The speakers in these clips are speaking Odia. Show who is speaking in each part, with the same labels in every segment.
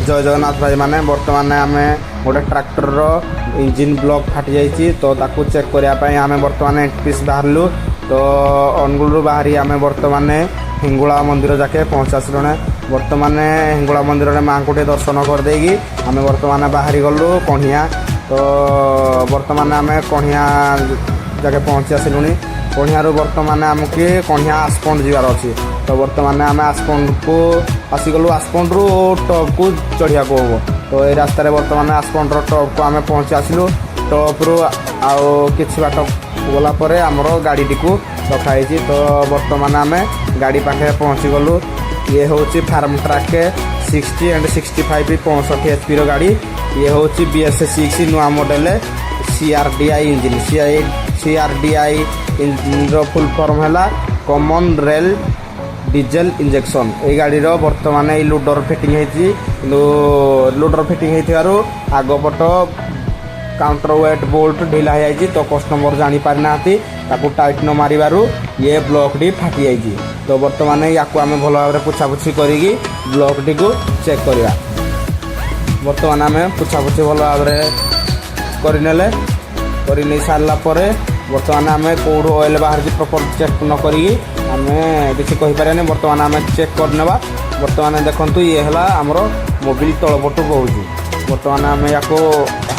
Speaker 1: ଜୟ ଜଗନ୍ନାଥ ଭାଇମାନେ। ବର୍ତ୍ତମାନ ଆମେ ଗୋଟେ ଟ୍ରାକ୍ଟରର ଇଞ୍ଜିନ୍ ବ୍ଲକ୍ ଫାଟି ଯାଇଛି, ତ ତାକୁ ଚେକ୍ କରିବା ପାଇଁ ଆମେ ବର୍ତ୍ତମାନ ଏନ୍ଟିପିସି ବାହାରିଲୁ। ତ ଅନୁଗୁଳରୁ ବାହାରି ଆମେ ବର୍ତ୍ତମାନ ହିଙ୍ଗୁଳା ମନ୍ଦିର ଯାକେ ପହଞ୍ଚି ଆସିଲୁଣି। ବର୍ତ୍ତମାନ ହିଙ୍ଗୁଳା ମନ୍ଦିରରେ ମାଆଙ୍କୁ ଟିକେ ଦର୍ଶନ କରିଦେଇକି ଆମେ ବର୍ତ୍ତମାନ ବାହାରି ଗଲୁ କଣିହାଁ। ତ ବର୍ତ୍ତମାନ ଆମେ କଣିହାଁ ଯାକେ ପହଞ୍ଚି ଆସିଲୁଣି। କଣିହାଁରୁ ବର୍ତ୍ତମାନ ଆମକୁ କଣିହାଁ ଆସପଣ୍ଡ ଯିବାର ଅଛି। ତ ବର୍ତ୍ତମାନ ଆମେ ଆସପଣ୍ଡକୁ ଆସିଗଲୁ। ଆସପଣ୍ଡରୁ ଟପ୍କୁ ଚଢ଼ିବାକୁ ହେବ। ତ ଏଇ ରାସ୍ତାରେ ବର୍ତ୍ତମାନ ଆସପଣ୍ଡର ଟପ୍କୁ ଆମେ ପହଞ୍ଚି ଆସିଲୁ। ଟପ୍ରୁ ଆଉ କିଛି ବାଟ ଗଲା ପରେ ଆମର ଗାଡ଼ିଟିକୁ ରଖାହେଇଛି। ତ ବର୍ତ୍ତମାନ ଆମେ ଗାଡ଼ି ପାଖରେ ପହଞ୍ଚିଗଲୁ। ଇଏ ହେଉଛି ଫାର୍ମ ଟ୍ରାକ୍ 60 ଆଣ୍ଡ 65, 65 ଏଚ୍ପିର ଗାଡ଼ି। ଇଏ ହେଉଛି ବିଏସ୍ 6 ନୂଆ ମଡ଼େଲ ସିଆର୍ଡିଆଇ ଇଞ୍ଜିନ୍। ସିଆର୍ଡିଆଇ ଇଞ୍ଜିନ୍ର ଫୁଲ୍ ଫର୍ମ ହେଲା କମନ୍ ରେଲ୍ ଡିଜେଲ ଇଞ୍ଜେକ୍ସନ୍। ଏଇ ଗାଡ଼ିର ବର୍ତ୍ତମାନ ଏଇ ଲୋଡର ଫିଟିଂ ହେଇଛି, କିନ୍ତୁ ଲୋଡର ଫିଟିଂ ହେଇଥିବାରୁ ଆଗ ପଟ କାଉଣ୍ଟର ୱେଟ୍ ବୋଲ୍ଟ ଢିଲା ହେଇଯାଇଛି। ତ କଷ୍ଟମର ଜାଣିପାରିନାହାନ୍ତି, ତାକୁ ଟାଇଟ୍ ନ ମାରିବାରୁ ଇଏ ବ୍ଲକ୍ଟି ଫାଟି ଯାଇଛି। ତ ବର୍ତ୍ତମାନ ୟାକୁ ଆମେ ଭଲ ଭାବରେ ପୋଛାପୋଛି କରିକି ବ୍ଲକ୍ଟିକୁ ଚେକ୍ କରିବା। ବର୍ତ୍ତମାନ ଆମେ ପୋଛାପୋଛି ଭଲ ଭାବରେ କରିନେଲେ। କରିନେଇ ସାରିଲା ପରେ ବର୍ତ୍ତମାନ ଆମେ କେଉଁଠୁ ଅଏଲ୍ ବାହାରିଛି ପ୍ରପର୍ ଚେକ୍ ନ କରିକି ଆମେ କିଛି କହିପାରିବାନି। ବର୍ତ୍ତମାନ ଆମେ ଚେକ୍ କରିନେବା। ବର୍ତ୍ତମାନ ଦେଖନ୍ତୁ, ଇଏ ହେଲା ଆମର ମୋବିଲ ତଳ ପଟୁ ବହୁଛି। ବର୍ତ୍ତମାନ ଆମେ ୟାକୁ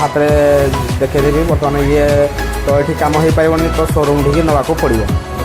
Speaker 1: ହାତରେ ଦେଖେଇଦେବି। ବର୍ତ୍ତମାନ ଇଏ ତ ଏଠି କାମ ହେଇପାରିବନି, ତ ସୋରୁମ୍ ଠିକି ନେବାକୁ ପଡ଼ିବ।